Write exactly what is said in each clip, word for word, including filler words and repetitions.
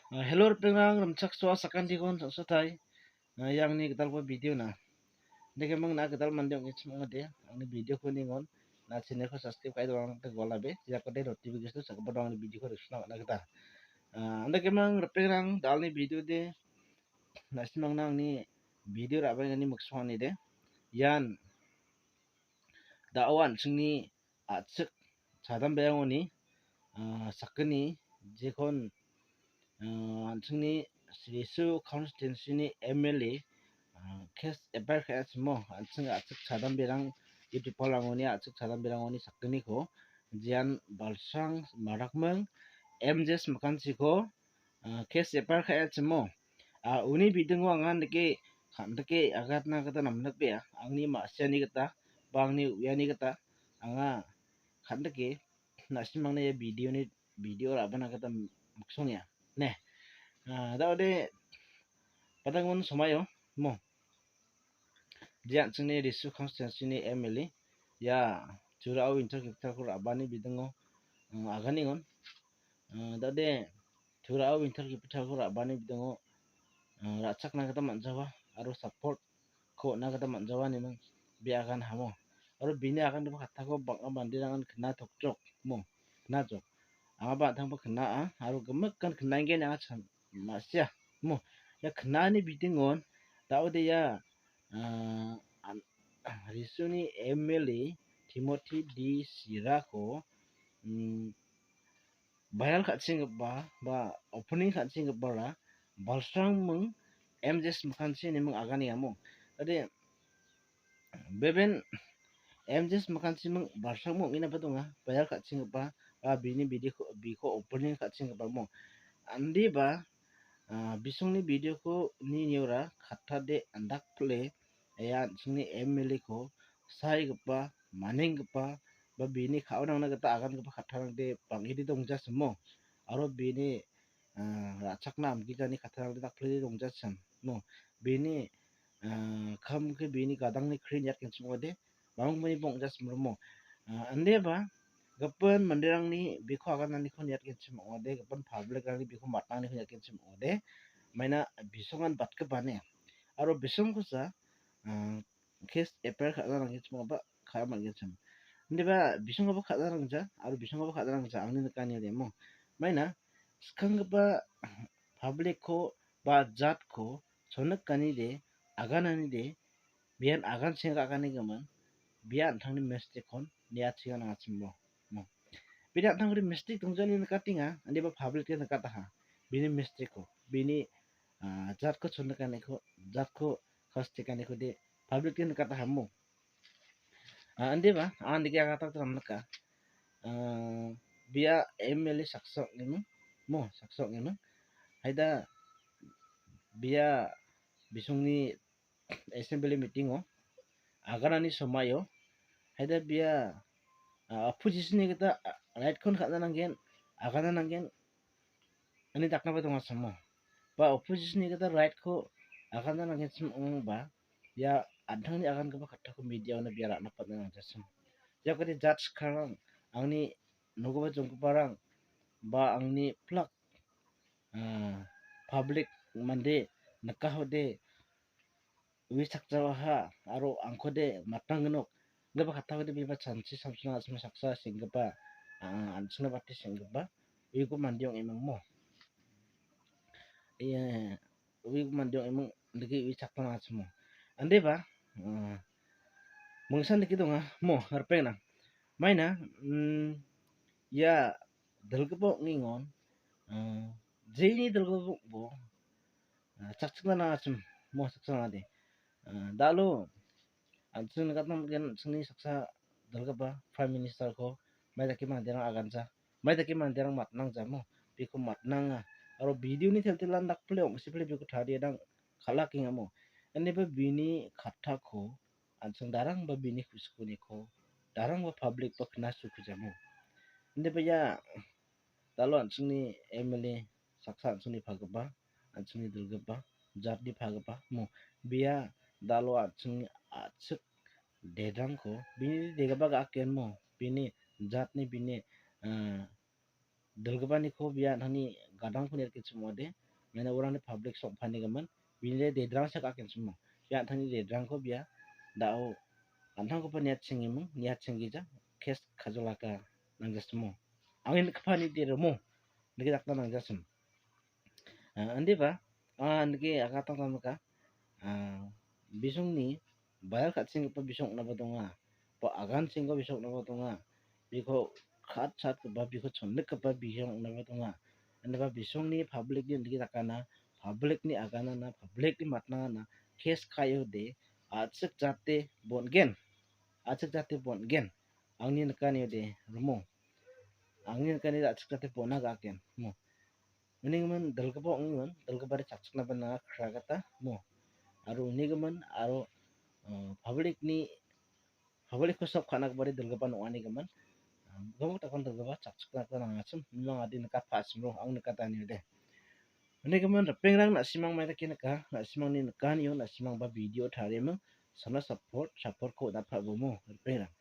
Ah, hello, ripengrang, rimchaksoa sakantikon chaksotai. Ah, ia angni gitalgipa video na. Dake mang na gital mande ong·e chim ong·ode. Angni video ko ningon. Na channel ko subscribe kai dorang te gola be. Ia ko de notification sakba dong angni video ko risuna na gita. Ah, dake mang ripengrang dalni video de. Na simang na angni video rabai nani maksong ani de. Ian da·o an·chingni a·chik chadamberangoni, ah, sakgni jekon, ah, an·chingni Jesu constituency-ni M L A, ah, case F I R ka·e chimo, an·ching a·chik chadamberang, io people-rangoni a·chik chadamberangoni sakgniko, jean Balsrang Marakming, M J S Makanchiko, ah, case F I R ka·e chimo. Ah, uni bidingo anga nike, kan·dike agatna gita namnatbea. Angni ma·siani gita, ba angni uiani gita, anga kan·dike na·simangna ia video-ni, video ra·bana gita miksongenga. Ne. Ah, da·ode, padangmon somaio, mo. Dia an·chingni Jesu constituency-ni M L A, ia Jurao winter capital-ko ra·bani bidingo, mm, aganengon. Ah, da·ode Jurao winter capital-ko ra·bani bidingo, ah, ra·chakna gita man·jawa aro support-ko on·na gita man·jawa ineming bia agan hamo. Aro bini agangipa kattako bang·a manderangan kna tokjok mo, knajok. Angaba an·tangba kna·a aro gimikan knaengen anga chan-, ma·sia mo. Ia knani bidingon da·ode ia, ah, an-, Jesu-ni M L A Timothy D Sirako, mm, viral ka·chenggipa ba opening ka·chenggipara Balsrangming M J S Makanchi ineming aganengamo. Ade beben M J S Makanchiming Balsrangming ong·enaba donga, viral ka·chenggipa ba bini bidiko, biko opening ka·chenggipamo. Andeba, ah, bisongni video-ko ni niora kattade andakpile ia an·chingni M L A-ko saigipa, manenggipa ba bini ka·onangna gita agangipa kattarangde bang·ede dongjachimo. Aro bini, ah, ra·chakna amgijani kattarangde dakpile dongjachim. No, bini, ah, kam ke bini gadangni kri niatgenchim ong·ode, mamungmani bong·jachim romo. Ah, andeba, gipin manderangni biko agananiko niatgenchim ong·ode, gipin public-rangni biko matnaniko niatgenchim ong·ode, maina bisongan batgipane. Aro bisongkosa, ah, case F I R ka·na nanggenchim ong·aba ka·a man·genchim. Indiba bisongaba ka·na nangja, aro bisongaba ka·na nangja, angni nikani remo. Maina skanggipa public-ko ba jatko chonikanide, agananide, bian agan seng ka·anigimin, bia an·tangni mistake-kon niatgenga nangachimbo. Mo. Bini an·tangni mistake dongjani nikatenga, indiba public-de nikataha. Bini mistake-ko, bini, ah, jatko chonikaniko, jatko kastikaniko de public-de nikatahamo. Ah, indiba, andike agatak ram nika. Ah, bia M L A saksa ong·eming, mo, saksa ong·eming. Haida bia bisongni assembly meeting-o aganani somaio haida bia, ah, opposition-ni gita, ah, right-kon ka·na nanggen, agana nanggen, ine daknaba donga samo. Ba opposition-ni gita right-ko agana nanggen sim ong·ba, ia an·tangni agangipa kattako media-ona bia ra·na patna nangjasim. Iakode judge karang, angni nogipa jonggiparang, ba angni plak, ah, public mande nikahode, ui chakjawaha aro angkode matang gnok. Inggipa kattakode beba chanchi samsina asme saksa senggipa, ah, an·chingna bate senggipa uiko mande ong·emingmo. Ia, uiko mande ong·eming dake ui chakna achimo. Andeba, ah, mingsan dake donga mo, ripeng nang. Maina, mm, ia dilgipa ong·engon, ah, jeini dilgipa ong·bo, ah, chakchikna nangachim mo, chakchikna de. Ah, dalo, an·ching nikatna man·gen, an·chingni saksa dilgipa Prime Minister-ko mai dake manderang aganja, mai dake manderang matnangjamo, biko matnanga. Aro video-ni teltelan dakpile ong·sipile biko tarie dang kal·akengamo. Indiba bini kattako an·ching darangba bini ku·sikoniko, darangba public-ba knasukujamo. Indiba ia dalo an·chingni M L A saksa an·chingni pagipa, an·chingni dilgipa, jatni pagipa mo. Bia dalo an·chingni a·chik dedrangko, bini degaba ga·akenmo, bini jatni bini, ah, dilgipaniko bia an·tangni gadangko niatgenchim ong·ode, maina uarangni public song·panigimin, bini dedrangsa ka·akenchimo. Bia an·tangni dedrangko bia da·o an·tangkoba niatchengeming, niatchenggija, kes kajolaka nangjasimo. Angni nikgipani deromo, nike dakna nangjasim. Ah, indiba, ah, nike agatangtamika, ah, bisongni bayal ka·chenggipa bisong ong·naba donga, ba agan chenggipa bisong ong·naba donga, biko kat-, chatgipa, biko chonnikgipa bisong ong·naba donga. Indiba bisongni public-ni nike dakana, public-ni aganana, public-ni matnangana, kes ka·ode, a·chik jate bon·gen, a·chik jate bon·gen, angni nikaniode romo. Angni nikaniode a·chik jate bon·a ga·aken, mo. Unigimin dilgipa ong·imin, dilgipade chakchiknaba nanga kra gita mo. Aro unigimin aro, uh, public-ni, public-ko sop ka·na gipade dilgipa ong·anigimin, uh, gimik dakon dilgipa chakchikna gita nangachim, mimang ade nikatpa a·chimro, ang nikataniode. Unigimin ripengrang na·simang mai dake nika, na·simangni nikanio, na·simangba video tarieming, sana support, support-ko on·atpa·bomo, ripengrang.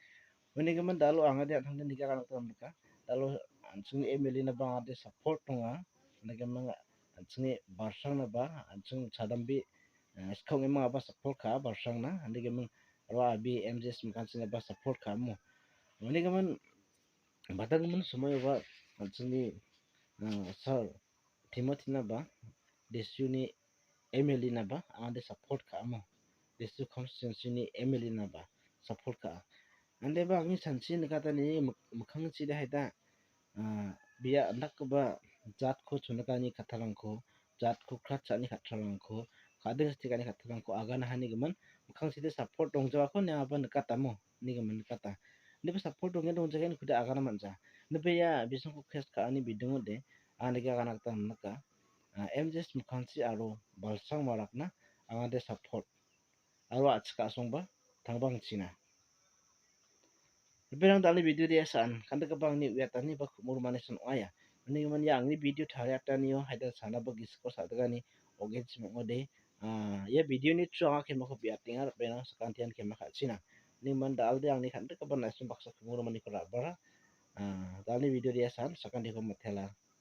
Unigimin dalo angade an·tangde nika ka·na gita nika. Dalo an·chingni M L A-naba angade support donga. Unigimin an·chingni Balsrangnaba, an·ching chadambe, eh, skang·emangaba support ka·a Balsrangna. Unigimin aro abi M J S Mukherjee-naba support ka·amo. Unigimin batanggimin somoioba an·chingni, eh, Sir Timothy-naba, Disuni M L A-naba, angade support ka·amo. Disu constituency-ni M L A-naba support ka·a. Andeba angni sanchi nikatani mik-, mikkangchide haida, ah, bia andakgipa jatko chonigani kattarangko, jatko kratcha·ani kattarangko, ka·ding sitekani kattarangko agana hanigimin mikkangchide support dongjawako niangaba nikatamo. Nigimin nikata. Indiba support dongen dongjagen kuda agana man·ja. Indiba ia bisongko kes ka·ani bidingode, anike agana gita nika. Ah, M J S Mukherjee aro Balsrang Marakna angade support. Aro a·chik a·songba tangbangchina. Ripengrang dal·e video de·a san, kandikgipa angni uiatani ba ku·murmani san ong·aia. Unigimin ia angni video tariatanio haida sanaba gisiko sa·digani ogenchim ong·ode. Ah, ia video-ni through anga kemako biatenga, ripengrang sakantian kema ka·china. Unigimin dal·de angni kandikgipa na·sim baksa ku·murmaniko ra·bara. Ah, dal·e video de·a san, sakantiko mitela.